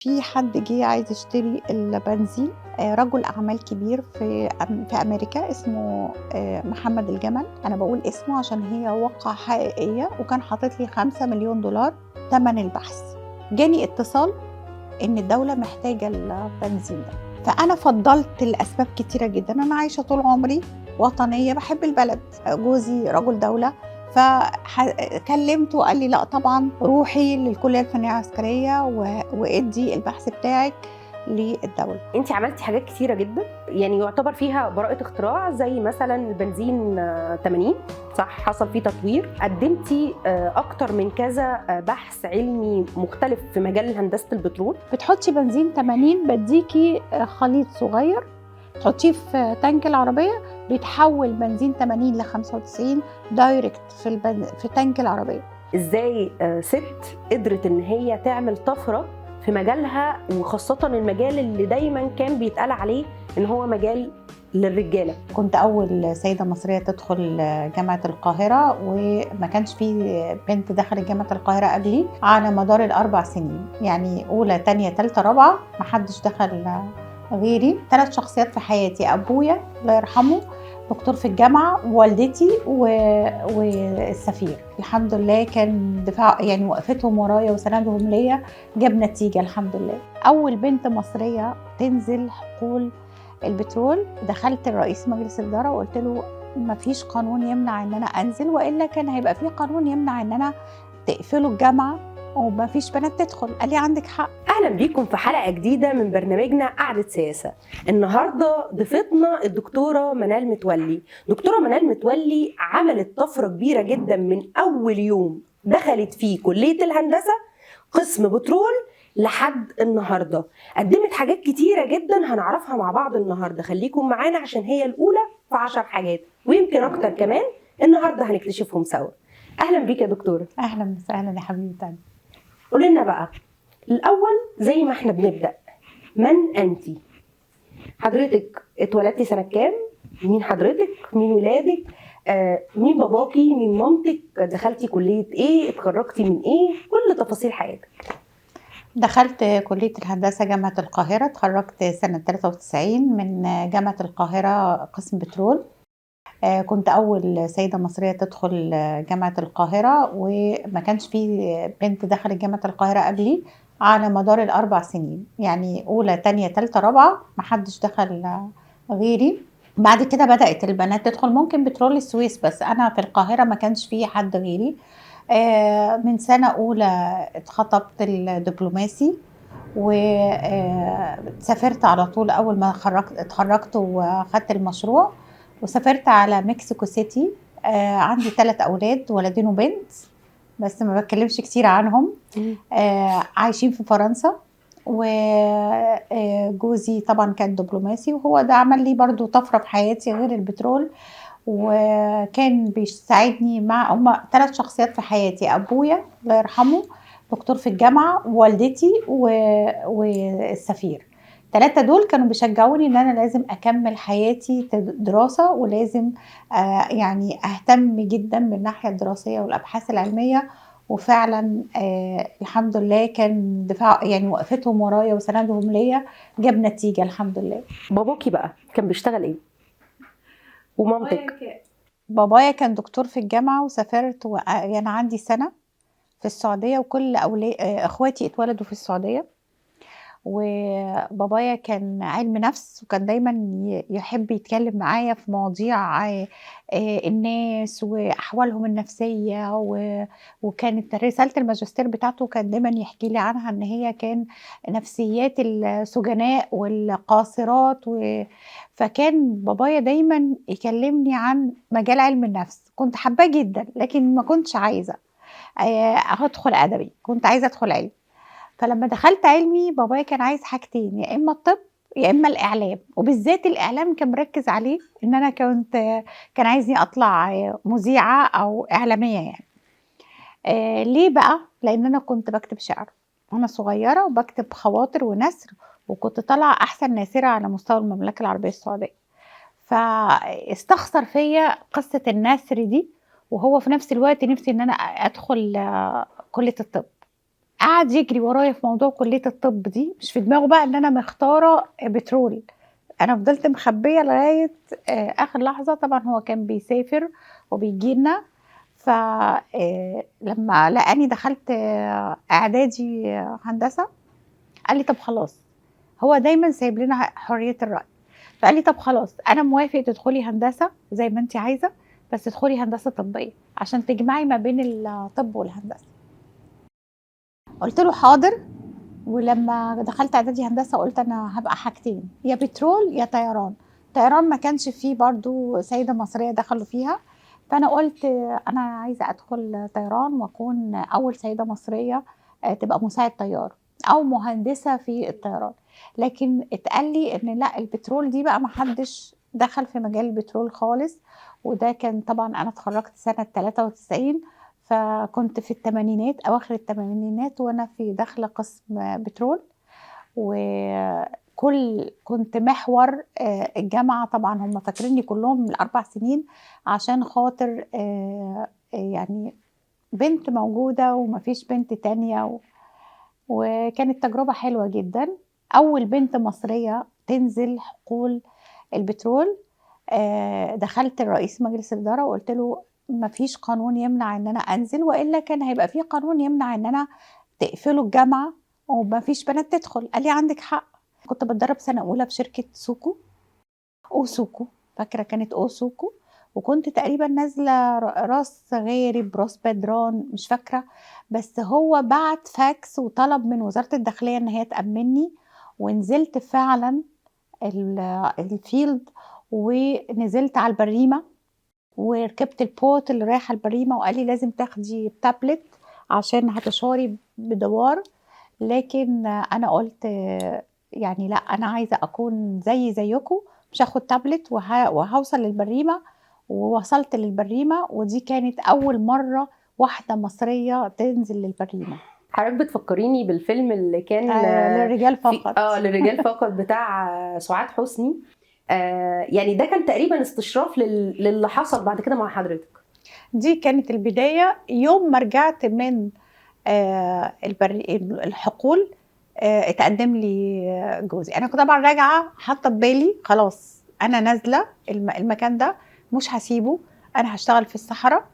في حد جه عايز يشتري البنزين، رجل أعمال كبير في أمريكا اسمه محمد الجمل. أنا باقول اسمه عشان هي واقعة حقيقية، وكان حاطط لي $5.000.000 تمن البحث. جاني اتصال إن الدولة محتاجة البنزين ده، فأنا فضّلت لأسباب كتيرة جدًا. أنا عايشة طول عمري وطنية، باحب البلد، جوزي رجل دولة، كلمته وقال لي: "لأ طبعًا روحي للكلية الفنية العسكرية وادّي البحث بتاعِك للدولة." أنتِ عملتِ حاجات كتيرة جدًا، يعني يعتبر فيها براءة اختراع، زي مثلًا البنزين 80، صح؟ حصل فيه تطوير، قدمتِ أكتر من كذا بحث علمي مختلف في مجال هندسة البترول. بتحطي بنزين 80 بادّيكِ خليط صغير تحطيه في تانك العربية، بيتحول بنزين 80 ل95 direct في تانك العربية. إزاي ست قدرت إن هي تعمل طفرة في مجالها، وخاصة المجال اللي دايماً كان بيتقال عليه إن هو مجال للرجالة؟ كنت أول سيدة مصرية تدخل جامعة القاهرة، وما كانش في بنت دخلت جامعة القاهرة قبلي على مدار ال4 سنين، يعني أولى تانية تالتة رابعة ما حدش دخل غيري. 3 شخصيات في حياتي: أبويا الله يرحمه دكتور في الجامعة، ووالدتي والسفير. الحمد لله كان دفاع، يعني وقفتهم ورايا وسندهم ليا جاب نتيجة الحمد لله. أول بنت مصرية تنزل حقول البترول، دخلت الرئيس مجلس الإدارة وقلت له ما فيش قانون يمنع إن أنا أنزل، وإلا كان هيبقى في قانون يمنع إن أنا تقفلوا الجامعة وما فيش بنات تدخل. قال لي عندك حق. أهلا بيكم في حلقة جديدة من برنامجنا قعدة سياسة. النهاردة ضيفتنا الدكتورة منال متولي. دكتورة منال متولي عملت طفرة كبيرة جدا من أول يوم دخلت فيه كلية الهندسة قسم بترول لحد النهاردة. قدمت حاجات كتيرة جدا هنعرفها مع بعض النهاردة، خليكم معانا عشان هي الأولى في 10 حاجات ويمكن أكتر كمان النهاردة هنكتشفهم سوا. أهلا بيك يا دكتورة. أهلا وسهلا يا حبيبتي. قولي لنا بقى الأول زي ما احنا بنبدأ، من أنتي؟ حضرتك اتولدتي سنة كام؟ مين حضرتك؟ مين ولادك؟ مين باباكي؟ مين مامتك؟ دخلتي كلية ايه؟ اتخرجتي من ايه؟ كل تفاصيل حياتك. دخلت كلية الهندسة جامعة القاهرة، اتخرجت سنة 93 من جامعة القاهرة قسم بترول. كنت أول سيدة مصرية تدخل جامعة القاهرة، وما كانش في بنت دخلت جامعة القاهرة قبلي على مدار ال4 سنين، يعني أولى تانية تالتة رابعة ما حدش دخل غيري. بعد كده بدأت البنات تدخل، ممكن بترول السويس، بس أنا في القاهرة ما كانش في حد غيري. من سنة أولى اتخطبت الدبلوماسي وسافرت على طول. أول ما اتخرجت وخدت المشروع وسافرت على مكسيكو سيتي. عندي 3 أولاد، ولدين وبنت، بس ما بتكلمش كتير عنهم. عايشين في فرنسا، وجوزي طبعا كان دبلوماسي، وهو ده عمل لي برضو طفرة في حياتي غير البترول، وكان بيساعدني مع هما 3 شخصيات في حياتي: أبويا الله يرحمه دكتور في الجامعة، ووالدتي والسفير. 3 دول كانوا بيشجعوني إن أنا لازم أكمل حياتي دراسة، ولازم يعني أهتم جدا بالناحية الدراسية والأبحاث العلمية. وفعلا الحمد لله كان دفاع، يعني وقفتهم ورايا وسندهم ليا جاب نتيجة الحمد لله. باباكي بقى كان بيشتغل إيه؟ ومامتك؟ بابايا كان دكتور في الجامعة، وسافرت يعني عندي سنة في السعودية، وكل إخواتي اتولدوا في السعودية. وبابايا كان علم نفس، وكان دايما يحب يتكلم معايا في مواضيع الناس وأحوالهم النفسية، وكانت رسالة الماجستير بتاعته كان دايما يحكي لي عنها، إن هي كان نفسيات السجناء والقاصرات فكان بابايا دايما يكلمني عن مجال علم النفس. كنت حباه جدا، لكن ما كنتش عايزة أدخل أدبي، كنت عايزة أدخل علم. فلما دخلت علمي بابايا كان عايز حاجتين، يا إما الطب يا إما الإعلام، وبالذات الإعلام كان مركز عليه، إن أنا كان عايزني أطلع مذيعة أو إعلامية يعني. ليه بقى؟ لأن أنا كنت بكتب شعر وأنا صغيرة، وبكتب خواطر ونثر، وكنت طالعة أحسن ناثرة على مستوى المملكة العربية السعودية. فاستخسر فيا قصة النثر دي، وهو في نفس الوقت نفسي إن أنا أدخل كلية الطب. قعد يجري ورايا في موضوع كليه الطب دي، مش في دماغه بقى ان انا مختاره بترول. انا فضلت مخبيه لغاية اخر لحظة. طبعا هو كان بيسافر وبيجي لنا، فلما لقاني دخلت اعدادي هندسة قال لي طب خلاص. هو دايما سايب لنا حرية الراي، فقال لي طب خلاص انا موافق تدخلي هندسة زي ما انت عايزه، بس تدخلي هندسة طبية عشان تجمعي ما بين الطب والهندسة. قلت له حاضر. ولما دخلت اعدادي هندسة قلت انا هبقى حاجتين، يا بترول يا طيران. طيران ما كانش فيه برضو سيده مصرية دخلوا فيها، فانا قلت انا عايزه ادخل طيران واكون اول سيده مصرية تبقى مساعد طيار او مهندسه في الطيران. لكن اتقال لي ان لا، البترول دي بقى ما حدش دخل في مجال البترول خالص. وده كان طبعا انا اتخرجت سنة 93، فكنت في الثمانينات، اواخر الثمانينات، وانا في داخله قسم بترول. وكل كنت محور الجامعة. طبعا هم فاكريني كلهم ال4 سنين عشان خاطر يعني بنت موجودة ومفيش بنت تانية. وكانت تجربه حلوة جدا. اول بنت مصرية تنزل حقول البترول. دخلت الرئيس مجلس الادارة وقلت له مفيش قانون يمنع ان انا انزل، والا كان هيبقى في قانون يمنع ان انا تقفلوا الجامعة ومفيش بنات تدخل. قال لي عندك حق. كنت بتدرب سنة اولى في شركة سوكو، او سوكو، فاكره كانت او سوكو. وكنت تقريبا نازله راس غارب، راس بدران، مش فاكره. بس هو بعت فاكس وطلب من وزارة الداخلية ان هي تامني، ونزلت فعلا ال field، ونزلت على البريمه وركبت ال boat اللي رايحة البريمه، وقال لي لازم تاخدي تابلت عشان هتشعري بدوار. لكن انا قلت يعني لا، انا عايزه اكون زي زيكم، مش هاخد تابلت وهوصل للبريمه. ووصلت للبريمه، ودي كانت اول مرة واحدة مصرية تنزل للبريمه. حضرتك بتفكريني بالفيلم اللي كان للرجال فقط. للرجال فقط بتاع سعاد حسني. يعني ده كان تقريبا استشراف للي حصل بعد كده مع حضرتك. دي كانت البداية. يوم ما رجعت من الحقول اتقدم لي جوزي. انا كنت طبعا راجعه حاطه في بالي خلاص انا نازله المكان ده مش هسيبه، انا هشتغل في الصحراء.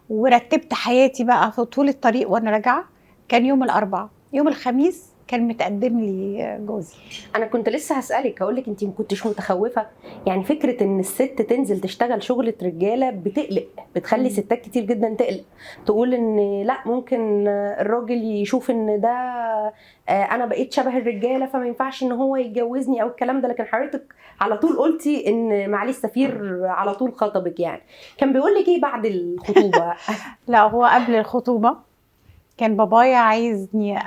ورتبت حياتي بقى في طول الطريق وانا راجعه. كان يوم الاربعاء، يوم الخميس كان متقدم لي جوزي. انا كنت لسه هسالك، هقول لك انت ما كنتش متخوفه؟ يعني فكرة ان الست تنزل تشتغل شغله رجاله بتقلق، بتخلي ستات كتير جدا تقلق، تقول ان لا ممكن الراجل يشوف ان ده انا بقيت شبه الرجالة فما ينفعش ان هو يتجوزني او الكلام ده. لكن حضرتك على طول قلتي ان معالي السفير على طول خطبك. يعني كان بيقول لك ايه بعد الخطوبة؟ لا، هو قبل الخطوبة كان بابايا عايزني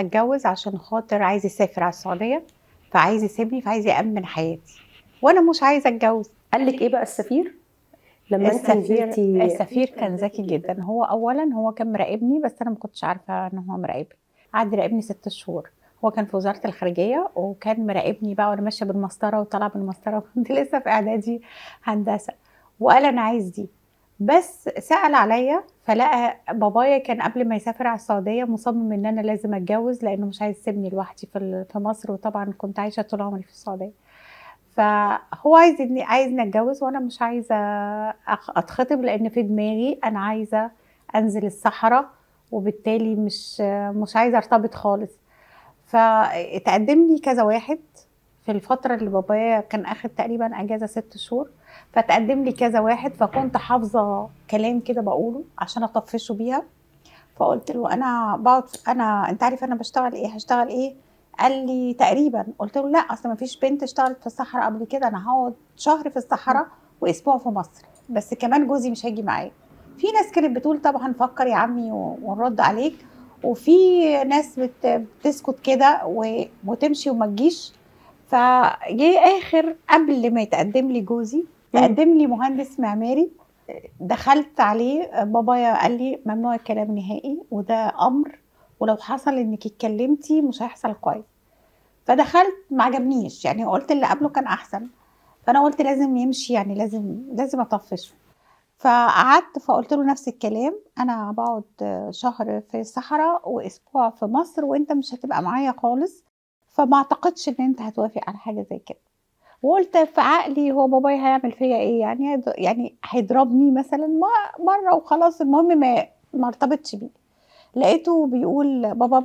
اتجوز عشان خاطر عايز يسافر على السعودية، فعايز يسيبني، فعايز يأمن حياتي، وانا مش عايزه اتجوز. قال لك ايه بقى السفير لما انت نزلتي؟ السفير كان ذكي جدا. هو اولا هو كان مراقبني، بس انا ما كنتش عارفه ان هو مراقبني. قعد يراقبني 6 شهور. هو كان في وزارة الخارجية وكان مراقبني بقى وانا ماشية بالمسطره وطالعه بالمسطره. كنت لسه في اعدادي هندسة. وقال انا عايز دي، بس سأل عليا فلقى بابايا كان قبل ما يسافر على السعودية مصمم ان انا لازم اتجوز، لانه مش عايز يسيبني لوحدي في مصر. وطبعا كنت عايشة طول عمري في السعودية، فهو عايزني اتجوز، وانا مش عايزة اتخطب، لان في دماغي انا عايزة انزل الصحراء، وبالتالي مش عايزة ارتبط خالص. فتقدم لي كذا واحد في الفترة اللي بابايا كان اخد تقريبا اجازة 6 شهور، فتقدم لي كذا واحد. فكنت حافظة كلام كده بقوله عشان اطفشه بيها. فقلت له انا بقعد، انا انت عارف انا بشتغل ايه، هشتغل ايه؟ قال لي تقريبا. قلت له لا، اصل ما فيش بنت اشتغلت في الصحراء قبل كده، انا هقعد شهر في الصحراء واسبوع في مصر، بس كمان جوزي مش هيجي معايا. في ناس كانت بتقول طب هنفكر يا عمي ونرد عليك، وفي ناس بتسكت كده وتمشي وما تجيش. فجه اخر قبل ما يتقدم لي جوزي تقدم لي مهندس معماري. دخلت عليه، بابايا قال لي ممنوع الكلام نهائي، وده امر، ولو حصل انك اتكلمتي مش هيحصل كويس. فدخلت ما عجبنيش، يعني قلت اللي قبله كان احسن، فانا قلت لازم يمشي، يعني لازم اطفشه. فقعدت فقلت له نفس الكلام، انا بقعد شهر في الصحراء واسبوع في مصر وانت مش هتبقى معايا خالص، فما اعتقدش ان انت هتوافق على حاجة زي كده. وقلت في عقلي هو بابايا هيعمل فيا ايه يعني، يعني هيضربني مثلا مرة وخلاص، المهم ما ارتبطش بيه. لقيته بيقول بابا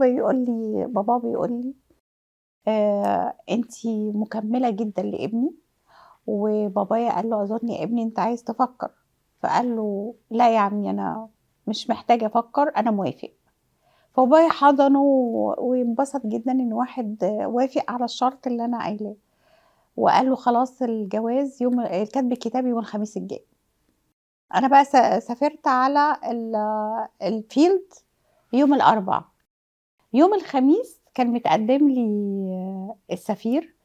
بيقول لي انتي مكملة جدا لابني. وبابايا قال له اظن يا ابني انت عايز تفكر، فقال له لا يا عمي انا مش محتاجه افكر، انا موافق. فبابايا حضنه وانبسط جدا ان واحد وافق على الشرط اللي انا قايلاه، وقال له خلاص الجواز يوم كاتب الكتاب يوم الخميس الجاي. انا بقى سافرت على ال field يوم الاربعاء. يوم الخميس كان متقدم لي السفير،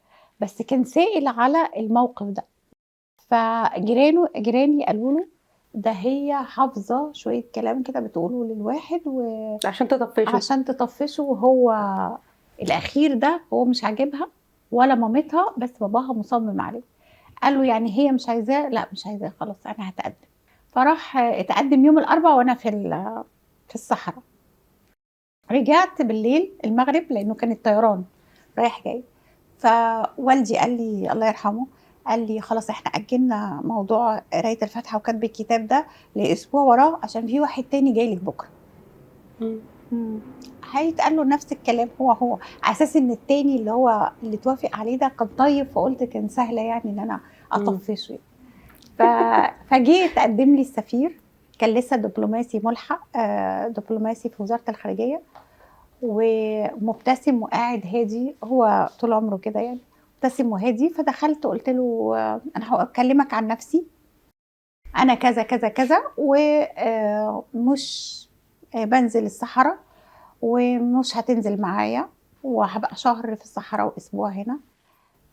بس كان سائل على الموقف ده، فجيراني قالوا له ده هي حافظه شوية كلام كده بتقوله للواحد عشان تطفشه، عشان تطفشه، وهو الاخير ده هو مش عاجبها ولا مامتها، بس باباها مصمم عليه. قال له يعني هي مش عايزاه؟ لا مش عايزاه، خلاص انا هتقدم. فراح اتقدم يوم الاربعاء وانا في الصحراء. رجعت بالليل المغرب لانه كان الطيران رايح جاي. فوالدي قال لي الله يرحمه، قال لي خلاص احنا اجلنا موضوع قرايه الفاتحة وكتب الكتاب ده لاسبوع وراه عشان في واحد تاني جاي لك بكره. هيتقال له نفس الكلام هو على اساس ان التاني اللي هو اللي توافق عليه ده كان طيب، فقلت كان سهلة يعني ان انا اطفشه. فجه تقدم لي السفير، كان لسه دبلوماسي ملحق، دبلوماسي في وزارة الخارجية، ومبتسم وقاعد هادي، هو طول عمره كده يعني مبتسم وهادي. فدخلت قلت له انا هكلمك عن نفسي، انا كذا كذا كذا، ومش بنزل الصحراء ومش هتنزل معايا، وهبقى شهر في الصحراء واسبوع هنا.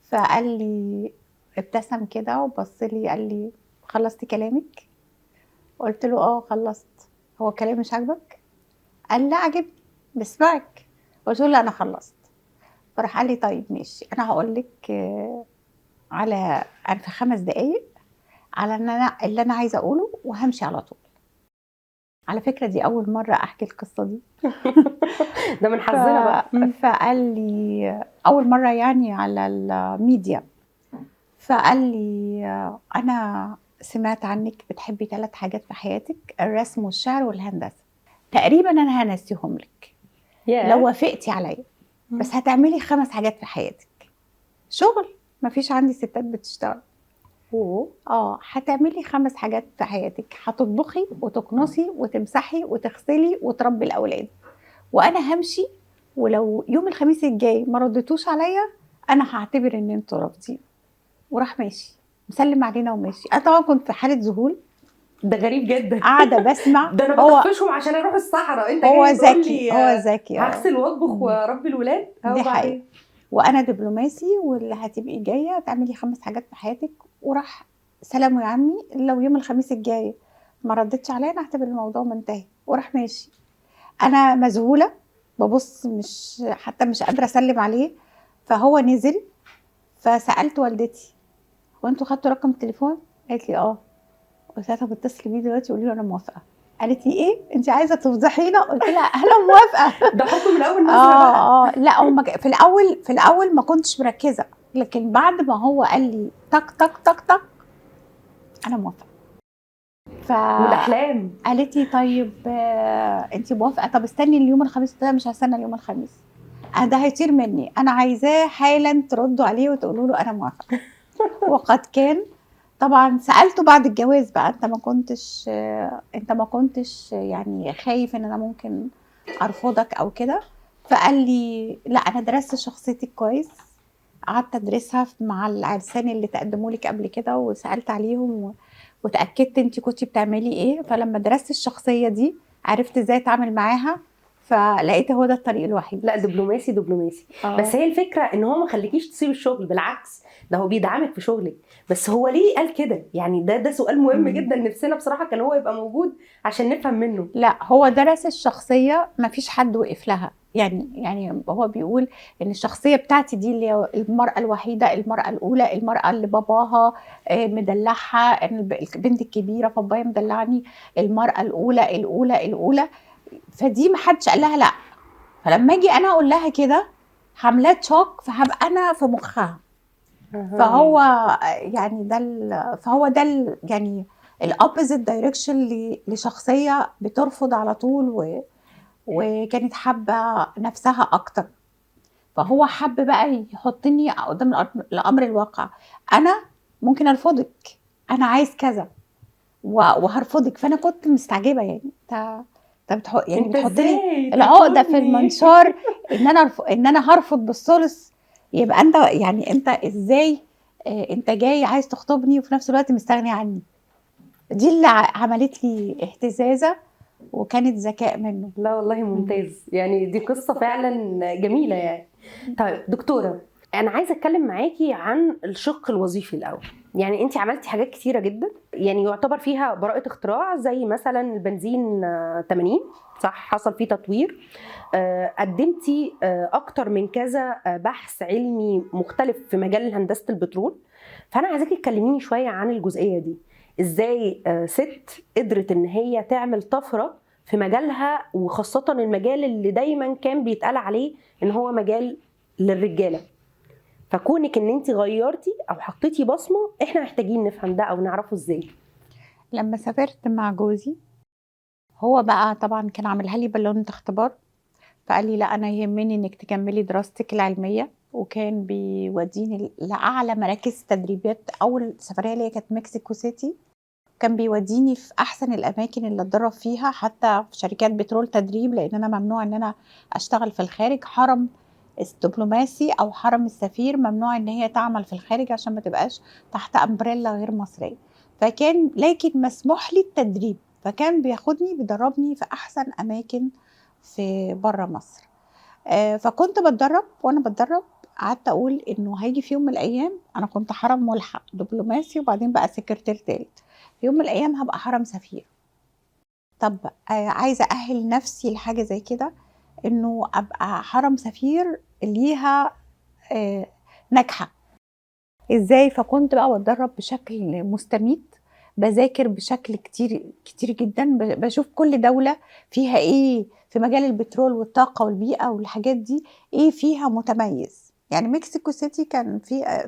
فقال لي، ابتسم كده وبص لي قال لي خلصتي كلامك؟ قلت له اه خلصت. هو كلامي مش عاجبك؟ قال لا عجبني بسمعك. قلت له لا انا خلصت. فراح قال لي طيب ماشي، انا هقول لك على في 5 دقايق على ان انا اللي انا عايزه اقوله وهمشي على طول. على فكرة دي اول مرة احكي القصة دي. ده من حظنا بقى. فقال لي اول مرة يعني على الميديا. فقال لي انا سمعت عنك بتحبي 3 حاجات في حياتك، الرسم والشعر والهندسة، تقريبا انا هنسيهم لك لو وافقتي عليا، بس هتعملي 5 حاجات في حياتك. شغل مفيش عندي ستات بتشتغل. هتعملي 5 حاجات في حياتك، هتطبخي وتكنسي وتمسحي وتغسلي وتربي الاولاد، وانا همشي، ولو يوم الخميس الجاي ما ردتوش عليا انا هعتبر ان انتوا رافضين. وراح ماشي مسلم علينا وماشي. انا طبعا كنت في حاله ذهول، ده غريب جدا، قاعدة بسمع. ده انا بطفشهم عشان اروح الصحراء، انت هو ذكي، هو ذكي، هغسل واطبخ واربي الولاد. دي حقيقة. وانا دبلوماسي واللي هتبقي جاية تعملي 5 حاجات في حياتك. وراح سلام يا عمي، لو يوم الخميس الجاي ما ردتش عليا انا هعتبر الموضوع منتهي. وراح ماشي. انا مذهوله ببص، مش حتى مش قادرة اسلم عليه. فهو نزل، فسالت والدتي هو انتوا خدتوا رقم التليفون؟ قالت لي اه. قلت لها طب اتصلي بيه دلوقتي قولي له انا موافقة. قالت لي ايه انت عايزه تفضحينا؟ قلت لها انا موافقة. ده حب من اول نظره بقى. لا هم في الاول ما كنتش مركزه، لكن بعد ما هو قال لي تك تك تك تك انا موافقة. والاحلام. قالت لي طيب انت موافقة، طب استني اليوم الخميس. قلت لها مش هستنى اليوم الخميس، ده هيطير مني، انا عايزاه حالا تردوا عليه وتقولوا له انا موافقة. وقد كان. طبعا سالته بعد الجواز بقى، انت ما كنتش يعني خايف ان انا ممكن ارفضك او كده؟ فقال لي لا انا درست شخصيتك كويس، قعدت ادرسها مع العرسان اللي تقدموا لك قبل كده وسالت عليهم وتاكدت انت كنتي بتعملي ايه، فلما درست الشخصية دي عرفت ازاي اتعامل معاها، فلقيت هو ده الطريق الوحيد. لا دبلوماسي دبلوماسي. بس هي الفكرة ان هو ما خليكيش تسيب الشغل، بالعكس ده هو بيدعمك في شغلك. بس هو ليه قال كده يعني؟ ده سؤال مهم جدا، نفسنا بصراحة كان هو يبقى موجود عشان نفهم منه. لا هو درس الشخصية، ما فيش حد وقف لها يعني هو بيقول ان الشخصية بتاعتي دي اللي هي المراة الوحيدة، المراة الاولى، المراة اللي باباها مدلعها، البنت الكبيرة فبابايا مدلعني، المراة الاولى الاولى الاولى، فدي ما حدش قال لها لا. فلما اجي انا اقول لها كده حملات شوك، فهبقى انا في مخها. فهو يعني ده فهو ده يعني ال opposite direction لشخصية بترفض على طول وكانت حابة نفسها اكتر. فهو حب بقى يحطني قدام الامر الواقع، انا ممكن ارفضك، انا عايز كذا وهرفضك. فانا كنت مستعجبه، يعني انت يعني بتحطني العقدة في المنشار ان انا ان انا هرفض بالثلث. يبقى انت يعني انت ازاي انت جاي عايز تخطبني وفي نفس الوقت مستغني عني؟ دي اللي عملت لي اهتزازه، وكانت ذكاء منه. لا والله ممتاز، يعني دي قصة فعلا جميلة يعني. طيب دكتورة، انا عايزه اتكلم معاكي عن الشق الوظيفي الاول. يعني انت عملتي حاجات كتيرة جدا يعني يعتبر فيها براءه اختراع، زي مثلا البنزين 80، صح؟ حصل فيه تطوير. قدمتي اكتر من كذا بحث علمي مختلف في مجال هندسة البترول. فانا عايزاكي تكلميني شوية عن الجزئية دي، ازاي ست قدرت ان هي تعمل طفرة في مجالها، وخاصة المجال اللي دايما كان بيتقال عليه ان هو مجال للرجاله. فكونك ان انت غيرتي او حطيتي بصمة، احنا محتاجين نفهم ده او نعرفه ازاي. لما سافرت مع جوزي، هو بقى طبعا كان عاملها لي بالونه اختبار، فقال لي لا انا يهمني انك تكملي دراستك العلمية، وكان بيوديني لاعلى مراكز تدريبات. اول سفرية ليا كانت مكسيكو سيتي، كان بيوديني في احسن الاماكن اللي اتدرب فيها، حتى في شركات بترول تدريب، لان انا ممنوع ان انا اشتغل في الخارج. حرم الدبلوماسي او حرم السفير ممنوع ان هي تعمل في الخارج عشان ما تبقاش تحت umbrella غير مصرية. فكان لكن مسموح لي التدريب، فكان بياخدني بيدربني في احسن اماكن في بره مصر. فكنت بتدرب، وانا بتدرب قعدت اقول انه هيجي في يوم من الايام، انا كنت حرم ملحق دبلوماسي وبعدين بقى سكرتير تالت، في يوم من الايام هبقى حرم سفير. طب عايزه اهل نفسي لحاجة زي كده، انه ابقى حرم سفير ليها ناجحة ازاي. فكنت بقى بتدرب بشكل مستميت، بذاكر بشكل كتير كتير جدا، بشوف كل دولة فيها ايه في مجال البترول والطاقة والبيئة والحاجات دي، ايه فيها متميز. يعني مكسيكو سيتي كان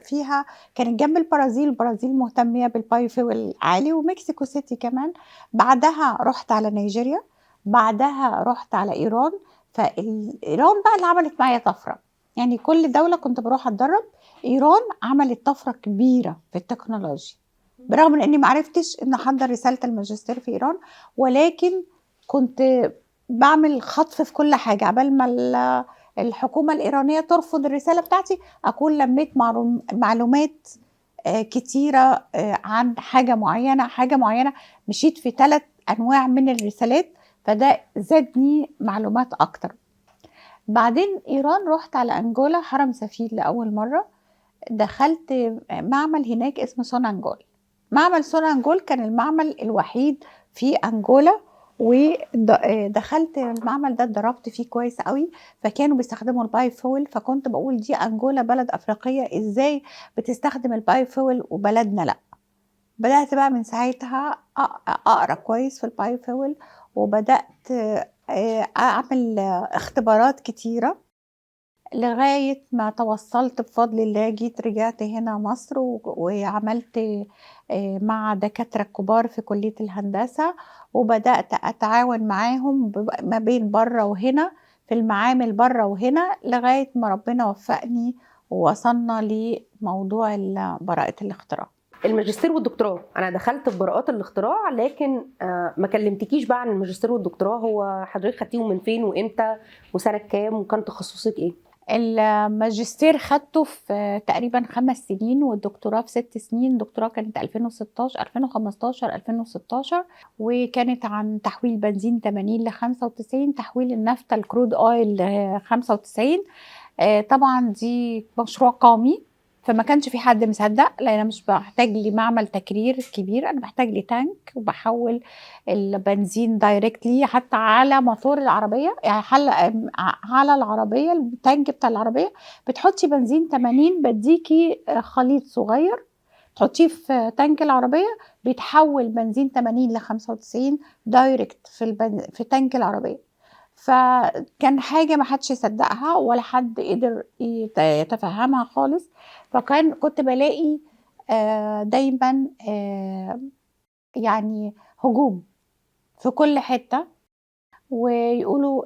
فيها كانت جنب البرازيل، البرازيل مهتمية بال biofuel عالي، ومكسيكو سيتي كمان. بعدها رحت على نيجيريا، بعدها رحت على ايران. فايران بقى اللي عملت معايا طفرة، يعني كل دولة كنت بروح اتدرب. ايران عملت طفرة كبيرة في التكنولوجيا، برغم من اني ما عرفتش ان احضر رسالة الماجستير في ايران، ولكن كنت بعمل خطف في كل حاجة. عبال ما الحكومة الايرانية ترفض الرسالة بتاعتي اكون لميت معلومات كتيرة عن حاجة معينة، حاجة معينة. مشيت في 3 انواع من الرسالات، فده زادني معلومات اكتر. بعدين ايران رحت على انجولا، حرم سفير لاول مرة. دخلت معمل هناك اسمه سونانجول. معمل سونانجول كان المعمل الوحيد في انجولا، ودخلت المعمل ده اتدربت فيه كويس قوي. فكانوا بيستخدموا ال biofuel، فكنت بقول دي انجولا بلد افريقية، ازاي بتستخدم ال biofuel وبلدنا لا. بدات بقى من ساعتها اقرا كويس في ال biofuel، وبدات اعمل اختبارات كتيرة لغاية ما توصلت بفضل الله. جيت رجعت هنا مصر وعملت مع دكاترة كبار في كلية الهندسة، وبدأت أتعاون معاهم ما بين بره وهنا في المعامل بره وهنا، لغاية ما ربنا وفقني ووصلنا لموضوع براءة الاختراع. الماجستير والدكتوراه، انا دخلت في براءات الاختراع، لكن ما كلمتكيش بقى عن الماجستير والدكتوراه. هو حضرتك خدتيهم من فين وامتى وسنة كام وكان تخصصك ايه؟ الماجستير خدته في تقريبا 5 سنين، والدكتوراه في 6 سنين. الدكتوراه كانت 2016 2015 2016، وكانت عن تحويل بنزين 80 ل 95، تحويل النفط ال crude oil ل 95. طبعا دي مشروع قومي، فما كانش في حد مصدق، لان انا مش بحتاج لمعمل تكرير كبير، انا بحتاج ل tank وبحول البنزين directly حتى على موتور العربية، يعني على العربية، ال tank بتاع العربية بتحطي بنزين 80، بديكي خليط صغير تحطيه في tank العربية، بيتحول بنزين 80 ل 95 direct في tank العربية. فكان حاجة ما حدش يصدقها ولا حد قدر يتفهمها خالص. كنت بلاقي دايما يعني هجوم في كل حتة، ويقولوا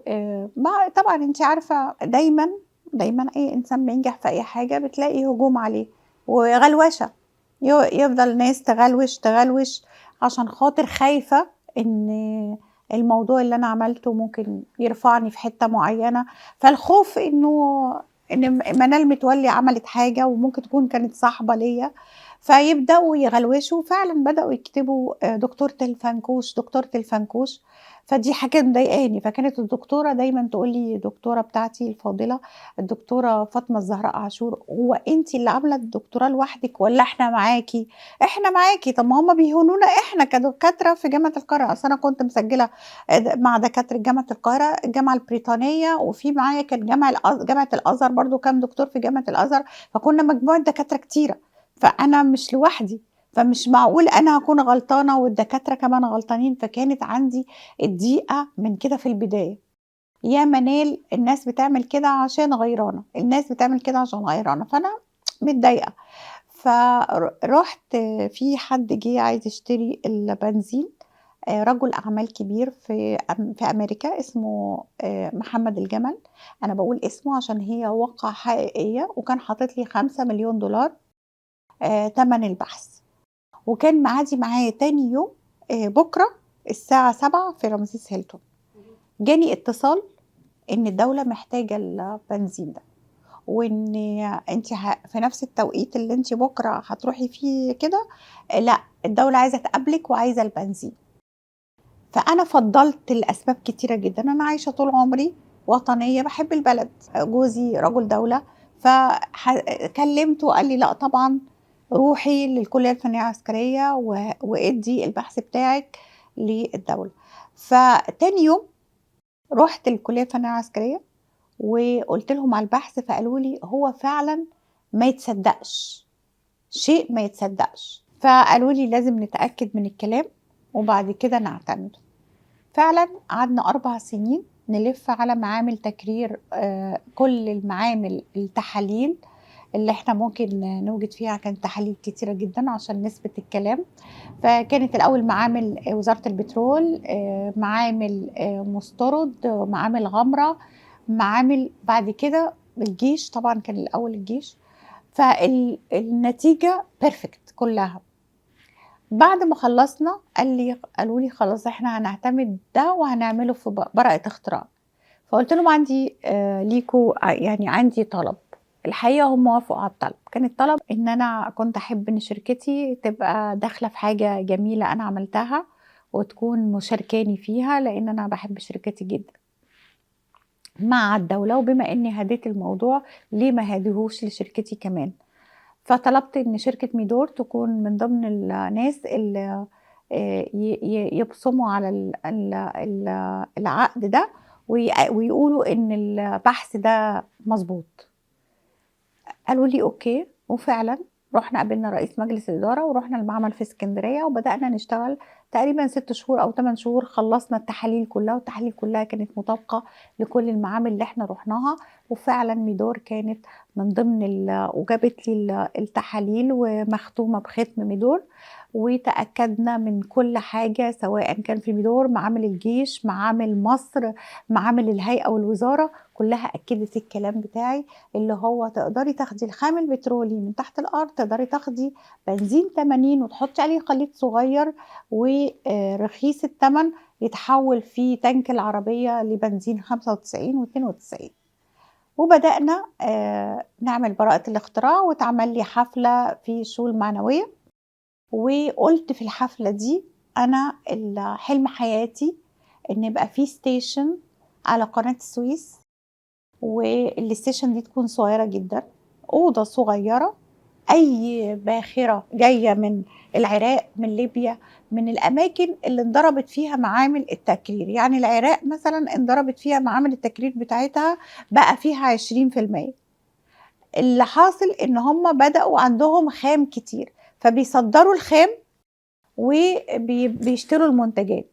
ما طبعا انت عارفة دايما دايما اي انسان بينجح في اي حاجة بتلاقي هجوم عليه وغلوشة، يفضل ناس تغلوش تغلوش عشان خاطر خايفة ان الموضوع اللي انا عملته ممكن يرفعني في حتة معينة. فالخوف ان منال متولي عملت حاجة وممكن تكون كانت صاحبة ليا، فيبدأوا يغلوشوا. فعلا بدأوا يكتبوا دكتورة الفنكوش، دكتورة الفنكوش. فدي حاجة مضايقاني. فكانت الدكتورة دايما تقول لي، دكتورة بتاعتي الفاضلة الدكتورة فاطمة الزهراء عاشور، هو انتي اللي عاملة الدكتوراه لوحدك ولا احنا معاكي؟ احنا معاكي. طب ما هما بيهونونا احنا كدكاترة في جامعة القاهرة. اصل انا كنت مسجلة مع دكاترة جامعة القاهرة، الجامعة البريطانية، وفي معايا كان جامعة الأزهر برضو كام دكتور في جامعة الأزهر، فكنا مجموعة دكاترة كتيرة، فأنا مش لوحدي، فمش معقول أنا هكون غلطانة والدكاترة كمان غلطانين. فكانت عندي الضيقة من كده في البداية، يا منال الناس بتعمل كده عشان غيرانة، الناس بتعمل كده عشان غيرانة، فأنا متضايقة. فرحت في حد جه عايز يشتري البنزين، رجل أعمال كبير في أمريكا اسمه محمد الجمل، أنا بقول اسمه عشان هي واقعة حقيقية، وكان حاطط لي 5 مليون دولار تمن البحث، وكان معادي معايا تاني يوم بكرة الساعة 7 في رمسيس هيلتون. جاني اتصال إن الدولة محتاجة البنزين ده، وإن أنت في نفس التوقيت اللي أنت بكرة هتروحي فيه كده، لا الدولة عايزة تقابلك وعايزة البنزين. فأنا فضلت لأسباب كتيرة جدا. أنا عايشة طول عمري وطنية، بحب البلد، جوزي رجل دولة، فكلمته وقال لي لا طبعا روحي للكلية الفنية العسكرية وادي البحث بتاعك للدولة. فتاني يوم رحت الكلية الفنية العسكرية وقلت لهم على البحث، فقالوا لي هو فعلا ما يتصدقش، شيء ما يتصدقش. فقالوا لي لازم نتأكد من الكلام وبعد كده نعتمده. فعلا قعدنا 4 سنين نلف على معامل تكرير، كل المعامل التحاليل اللي احنا ممكن نوجد فيها، كانت تحاليل كتيرة جدا عشان نثبت الكلام. فكانت الأول معامل وزارة البترول، معامل مسترد، معامل غمرة، معامل بعد كده الجيش، طبعا كان الأول الجيش. فالنتيجة بيرفكت كلها. بعد ما خلصنا قالوا لي خلاص احنا هنعتمد ده وهنعمله في براءة اختراع. فقلت لهم عندي ليكو يعني عندي طلب. الحقيقة هم وافقوا على الطلب. كان الطلب إن أنا كنت أحب إن شركتي تبقى داخلة في حاجة جميلة أنا عملتها وتكون مشاركاني فيها، لأن أنا بحب شركتي جدا مع الدولة، وبما إني هديت الموضوع ليه ما هديهوش لشركتي كمان. فطلبت إن شركة ميدور تكون من ضمن الناس اللي يبصموا على العقد ده ويقولوا إن البحث ده مظبوط. قالوا لي okay. وفعلا رحنا قابلنا رئيس مجلس الإدارة ورحنا المعمل في اسكندرية وبدأنا نشتغل تقريبا 6 شهور أو 8 شهور. خلصنا التحاليل كلها، والتحاليل كلها كانت مطابقة لكل المعامل اللي احنا رحناها. وفعلا ميدور كانت من ضمن وجابت لي التحاليل ومختومة بختم ميدور، وتأكدنا من كل حاجة سواء كان في ميدور، معامل الجيش، معامل مصر، معامل الهيئة والوزارة، كلها أكدت الكلام بتاعي اللي هو تقدري تاخدي الخام البترولي من تحت الأرض، تقدري تاخدي بنزين 80 وتحطي عليه خليط صغير ورخيص الثمن يتحول في تانك العربية لبنزين 95 و92. وبدأنا نعمل براءة الاختراع، واتعمل لي حفلة في شو المعنوية. وقلت في الحفلة دي أنا حلم حياتي إن يبقى في station على قناة السويس، وال station دي تكون صغيرة جدا، أوضة صغيرة اي باخره جاية من العراق، من ليبيا، من الاماكن اللي انضربت فيها معامل التكرير. يعني العراق مثلا انضربت فيها معامل التكرير بتاعتها بقى فيها 20%. اللي حاصل ان هم بدأوا عندهم خام كتير، فبيصدروا الخام وبيشتروا المنتجات.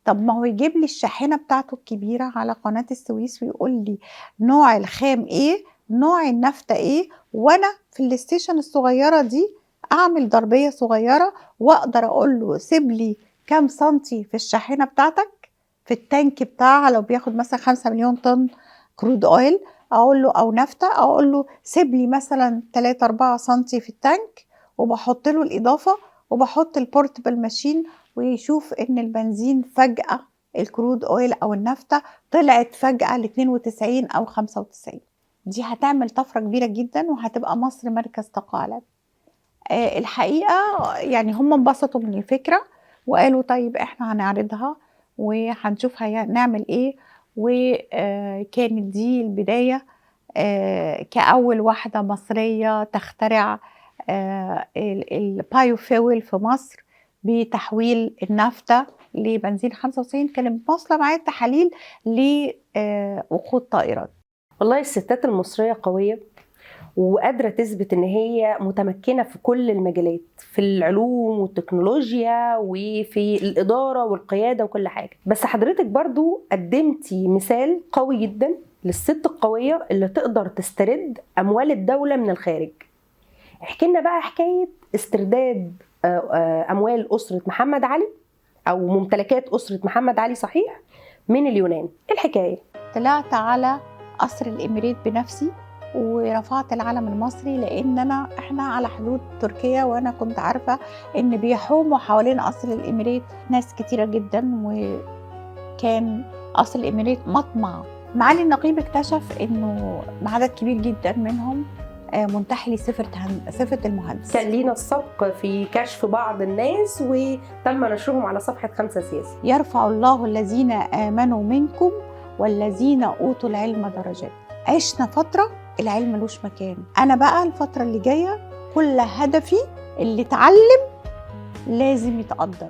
طب ما هو يجيب لي الشاحنة بتاعته الكبيرة على قناة السويس ويقول لي نوع الخام ايه، نوع النفطة ايه، وانا في ال station الصغيرة دي اعمل ضربية صغيرة واقدر اقول له سيب لي كام سنتي في الشاحنة بتاعتك في ال tank بتاعها، لو بياخد مثلا 5 مليون طن crude oil اقول له، او نفطة اقول له سيب لي مثلا 3-4 سنتي في ال tank، وبحط له الإضافة وبحط ال portable machine، ويشوف ان البنزين فجأة ال crude oil او النفطة طلعت فجأة ل 92 او 95. دي هتعمل طفرة كبيرة جدا، وهتبقى مصر مركز طاقة عالمي. الحقيقة يعني هم انبسطوا من الفكرة وقالوا طيب احنا هنعرضها وهنشوف نعمل ايه. وكانت دي البداية كأول واحدة مصرية تخترع ال biofuel في مصر بتحويل النفطة لبنزين 95. كانت واصلة معايا التحاليل لوقود طائرات. والله الستات المصرية قوية وقادرة تثبت إن هي متمكنة في كل المجالات، في العلوم والتكنولوجيا وفي الإدارة والقيادة وكل حاجة. بس حضرتك برضو قدمتي مثال قوي جدا للست القوية اللي تقدر تسترد أموال الدولة من الخارج. احكي لنا بقى حكاية استرداد أموال أسرة محمد علي أو ممتلكات أسرة محمد علي، صحيح، من اليونان. إيه الحكاية؟ طلعت على قصر الإميريت بنفسي ورفعت العلم المصري، لان احنا على حدود تركيا، وانا كنت عارفه ان بيحوموا حوالين قصر الاميريت ناس كتيرة جدا، وكان قصر الاميريت مطمع. معالي النقيب اكتشف انه عدد كبير جدا منهم منتحلي صفة المهندس. كان لينا السبق في كشف بعض الناس وتم نشرهم على صفحة 5 سياسة. يرفع الله الذين امنوا منكم والذين اوتوا العلم درجات. عشنا فترة العلم ملوش مكان. أنا بقى الفترة اللي جاية كل هدفي اللي اتعلم لازم يتقدر.